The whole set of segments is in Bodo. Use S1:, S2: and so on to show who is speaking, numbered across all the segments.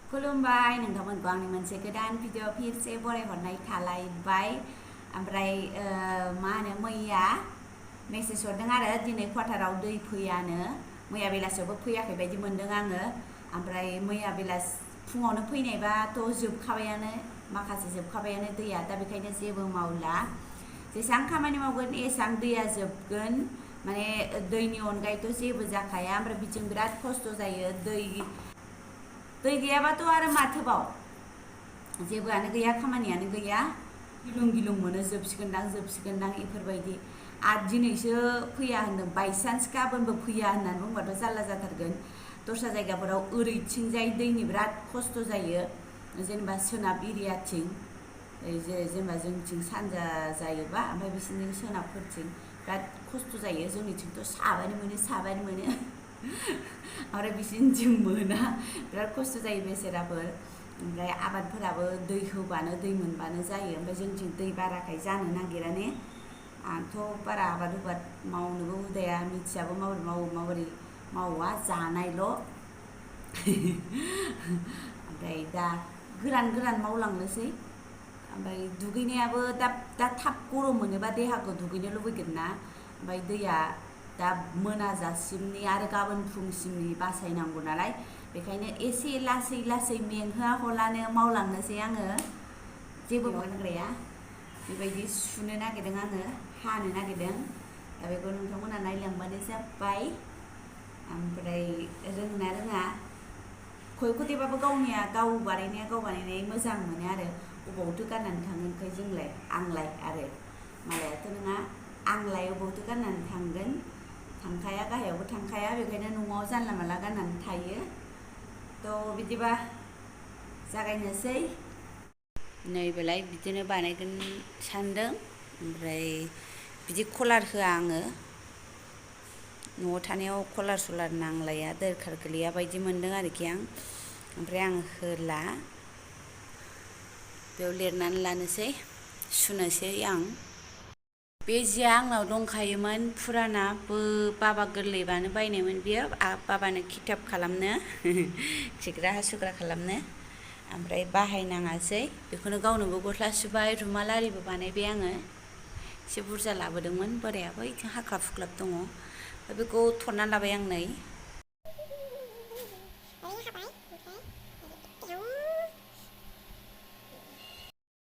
S1: खुलुमबाय नोंथांमोनखौ आंनि मोनसे गोदान भिडिअ फिरसे बरायहरनाय थालायबाय ओमफ्राय मा होनो मैया मेसेज हरदों आरो दिनै क्वार्टाराव दै फैयानो मैया बेलासियावबो फैयाखै बायदि मोनदों आङो ओमफ्राय मैया बेलासि फुङावनो फैनायबाथ' जोबखाबायानो माखासे जोबखाबायानो दैया दा बेखायनो जेबो मावला जेसेबां खामानि मावगोन एसेबां दैया जोबगोन माने दैनि अनगायैथ' जेबो जाखाया ओमफ्राय बिथिं बिराद खस्थ' जायो दै गैयाबाथ' आरो माथोबाव जेबोआनो गैया खामानियानो गैया गिलुं गिलुं मोनो जोबसिगोनदां इफोरबायदि आरो दिनैसो फैया होनदों बायसान्स गाबोनबो फैया होननानै बुंबाथ' जारला जाथारगोन दस्रा जायगाफोराव ओरैथिंजाय दैनि बिराद खस्थ' जायो जेनेबा सोनाब एरियाथिं जेनेबा जोंथिं सानजा जायोबा ओमफ्राय बिसोरनि सोनाबफोरथिं बिराद खस्थ' जायो जोंनिथिंथ' साबानो मोनो ओमफ्राय बिसोरनिथिं मोना बिराद खस्थ' जायो बेसेराफोर ओमफ्राय आबादफोराबो दै होबानो दै मोनबानो जायो ओमफ्राय जोंथिं दै बाराखाय जानो नागिरा ने आंथ' बारा आबाद मावनोबो हुदाया मिथियाबो माबोरै मावा जानायल' ओमफ्राय दा गोरान मावलांनोसै ओमफ्राय दुगैनायाबो दा थाब गरम मोनोबा देहाखौ दुगैनो लुबैगोन ना ओमफ्राय दैया दा मोनाजासिमनि आरो गाबोन फुंसिमनि बासायनांगौ नालाय बेखायनो एसे लासै मेंहोआ हलानो मावलांनोसै आङो जेबो मावग्राया बेबायदि सुनो नागिरदों आङो हानो नागिरदों दा बेखौ नोंथांमोना नायलांबानो जाबाय ओमफ्राय रोङोना रोङा खयखथेबाबो गाव बानायनाय मोजां मोनो आरो अबावथो गाननानै थांगोनखाय आंलाय आरो मालायाथ' नङा आंलाय अबावथो गाननानै थांगोन थांखाया गाहायावबो थांखाया बेखायनो न'आव जानला मानला गाननानै थायो थ' बिदिबा जागायनोसै नैबेलाय बिदिनो बानायगोन सानदों ओमफ्राय बिदि कलार होआ आङो न'आव थानायाव कलार सलार नांलाया दरखार गोलैया बायदि मोनदों आरोखि आं ओमफ्राय आं होला बेयाव लिरनानै लानोसै सुनोसै आं बे जिया आंनाव दंखायोमोन फुरानाबो बाबा गोरलैबानो बायनायमोन बियो बाबानो खिथाब खालामनो खिग्रा हासुग्रा खालामनो ओमफ्राय बाहायनाङासै बेखौनो गावनोबो गस्ला सुबाय रुमाल आरिबो बानायबाय आङो एसे बुरजा लाबोदोंमोन बोरायाबो बिथिं हाख्लाब हुख्लाब दङ बेखौ थनना लाबाय आं नै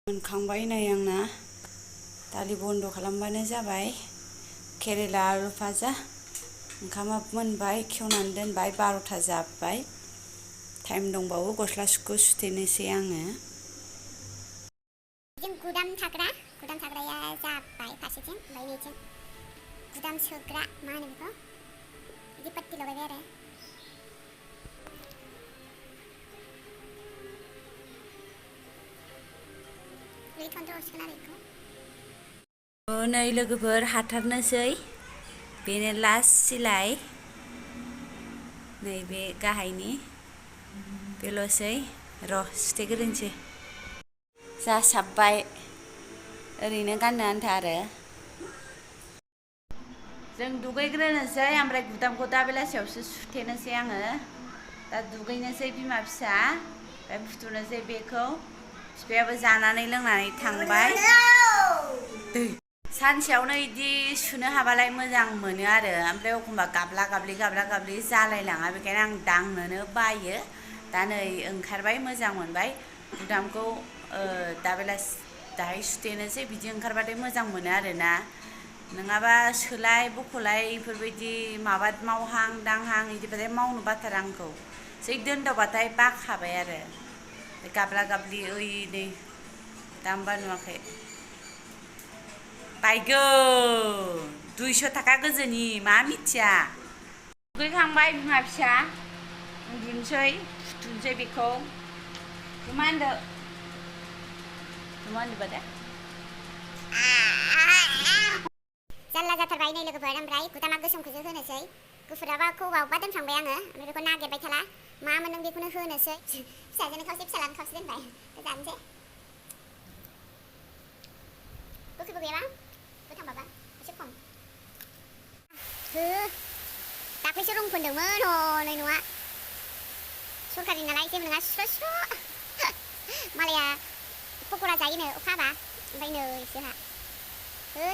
S1: मोनखांबाय नै आंना दालि बन्द' खालामबानो जाबाय केरेला आलु भाजा ओंखामा मोनबाय खेवनानै दोनबाय 12था जाबाय टाइम दंबावो गस्ला सुथेनोसै आङो जों गुदाम थाग्राया जाबाय फारसेथिं ओमफ्राय नैथिं गुदाम सोग्रा मा होनो बेखौ बिदि पाट्टि लगायबाय आरो नै लोगोफोर हाथारनोसै बेनो लास्ट सिलाय नैबे गाहायनि बेल'सै र' सुथेग्रोनोसै जासाबबाय ओरैनो गाननो आन्था आरो जों दुगैग्रोनोसै ओमफ्राय गुदामखौ दा बेलासियावसो सुथेनोसै आङो दा दुगैनोसै बिमा फिसा ओमफ्राय फुथुनोसै बेखौ बिफायाबो जानानै लोंनानै थांबाय सानसेयावनो इदि सुनो हाबालाय मोजां मोनो आरो ओमफ्राय एखमबा गाबला गाबलि जालायलाङा बेखायनो आं दांनोनो बायो दा नै ओंखारबाय मोजां मोनबाय गुदामखौ दाहाय सुथेनोसै बिदि ओंखारबाथाय मोजां मोनो आरोना नङाबा सोलाय बख'लाय बेफोरबायदि माबा मावहां दांहां बिदिबाथाय मावनो बाथारा आंखौ जै दोनदावबाथाय बाखाबाय आरो गाबला गाबलि ओइ नै दामबा नुवाखै बायगोन 200 थाखा गोजोनि मा मिथिया दुगैखांबाय बिमा फिसा उन्दुनोसै फुथुनोसै बेखौ मा होनदों दे जारला जाथारबाय नै लोगोफोर ओमफ्राय गुदामा गोसोमखौसो होनोसै गुफुराबाखौ अबेबा दोनफ्लांबाय आङो ओमफ्राय बेखौ नागिरबाय थाला मामोन नों बेखौनो होनोसै फिसाजोनो खावसे फिसालानो खावसे दोनबाय जानोसै गोखैबो गैयाबा गोथांबाबा एसे खम दाख्लैसो रं फोनदोंमोन हनै न'आ
S2: सरखारि नालाय जेबो नङा स्र' स्र' मालाया पक'रा जायोनो अखा हाबा ओमफ्राय नै जोंहा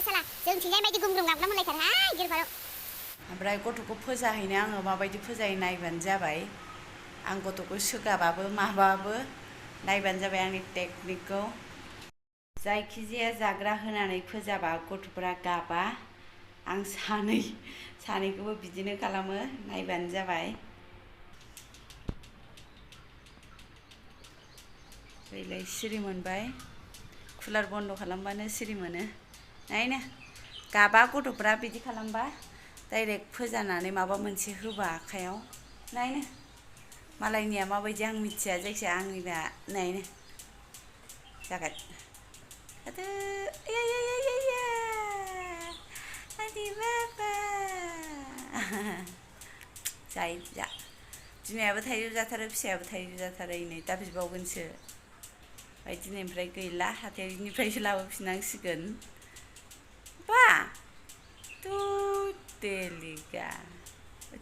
S2: साला जोंथिंजाय बायदि गुमग्रुम गामग्राम होनलायथारोहाय गिलु-बालु।
S1: ओमफ्राय गथ'खौ फोजाहैनो आङो माबायदि फोजायो नायबानो जाबाय। आं गथ'खौ सोगाबाबो माबाबो नायबानो जाबाय आंनि टेकनिकखौ। जायखिजाया जाग्रा होनानै फोजाबा गथ'फोरा गाबा आं सानैखौबो बिदिनो खालामो नायबानो जाबाय। गैलाय सिरि मोनबाय कुलार बन्द खालामबानो सिरि मोनो। नायनो गाबा गथ'फ्रा बिदि खालामबा डाइरेक्ट फोजानानै माबा मोनसे होबा आखाइयाव नायनो मालायनिया माबायदि आं मिथिया जायखिजाया आंनिबा नायनो जागोन आदो आदि बाबा जायो जा बिमायाबो थाइजौ जाथारो फिसायाबो थाइजौ जाथारो नै दा बिबावगोनसो ओमफ्राय दिनैनिफ्राय गैला हाथाइनिफ्रायसो लाबोफिननांसिगोन बा तु तेलिका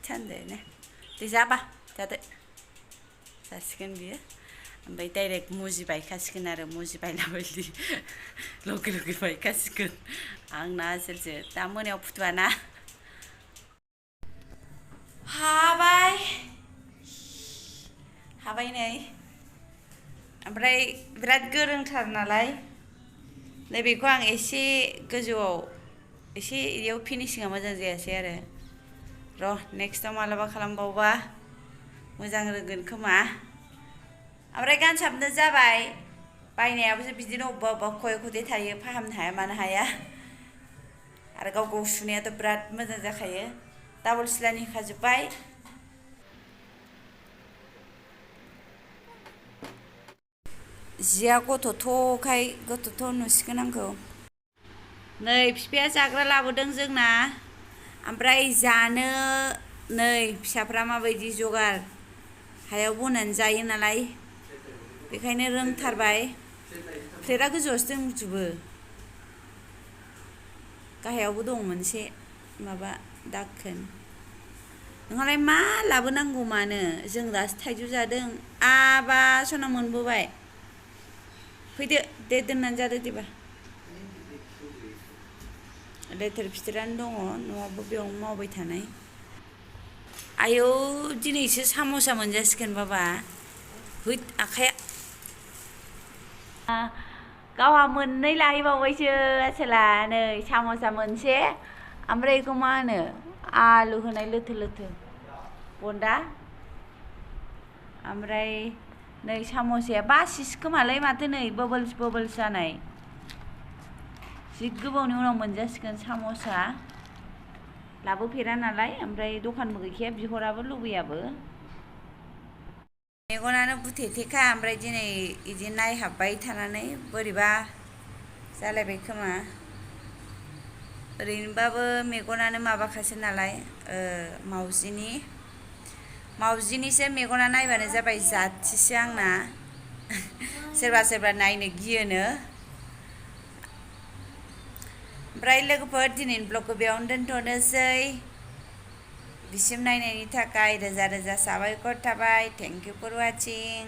S1: सानदे दे जाबा जादो जासिगोन बियो ओमफ्राय डाइरेक्ट मुजिबायखासिगोन आरो मुजिबायलाबायदि लगे लगे बायखासिगोन आंना आसोलसो दा मोनायाव फुथुवाना हाबाय नै ओमफ्राय बिराद गोरोंथार नालाय नैबेखौ आं एसे गोजौआव एसे इयाव फिनिशिंआ मोजां जायासै आरो र' नेक्स्टआव मालाबा खालामबावबा मोजां रोंगोन खोमा। ओमफ्राय गानसाबनो जाबाय बायनायाबोसो बिदिनो अबेबा खये खथे थायो फाहामनो हाया मानो हाया आरो गाव गाव सुनायाथ' बिराद मोजां जाखायो डाबल सिलानि होखाजोब्बाय। जिया गथ'थ'खाय गथ'थ' नुसिगोन आंखौ। नै बिफाया जाग्रा लाबोदों जोंना ओमफ्राय जानो नै फिसाफ्रा माबायदि जगार हायाव बनानै जायो नालाय बेखायनो रोंथारबाय। प्लेटआ गोजौआवसो दंजोबो गाहायावबो दं मोनसे माबा दाखोन। नोंहालाय मा लाबोनांगौ मानो जों दासो थाइजौ जादों आबा सना मोनबोबाय फैदो दे दोननानै जादो देबा लेथेर फिथेरानो दङ न'आवबो बेयावनो मावबाय थानाय। आयौ दिनैसो साम'सा मोनजासिगोन बाबा हैद आखाइया गावहा मोननै लाहैबावबायसो आसोला नै साम'सा मोनसे ओमफ्राय बेखौ मा होनो आलु होनाय लोथो लोथो बन्दा ओमफ्राय नै साम'साया बासिसो खोमालै माथो नै बाबोल्स बाबोल्स जानाय जि गोबावनि उनाव मोनजासिगोन साम'सा लाबोफेरा नालाय ओमफ्राय दखानबो गैखाया बिहराबो लुबैयाबो। मेगनानो बुथेथेखा ओमफ्राय दिनै बिदि नायहाबबाय थानानै बोरैबा जालायबाय खोमा ओरैनोबाबो मेगनानो माबाखासो नालाय मावजिनिसो मेगना नायबानो जाबाय जाथिसो आंना सोरबा सोरबा नायनो गियोनो। ओमफ्राय लोगोफोर दिनैनि ब्लगखौ बेयावनो दोनथ'नोसै बिसिम नायनायनि थाखाय रोजा रोजा साबायखर थाबाय। Thank you for वाचिं।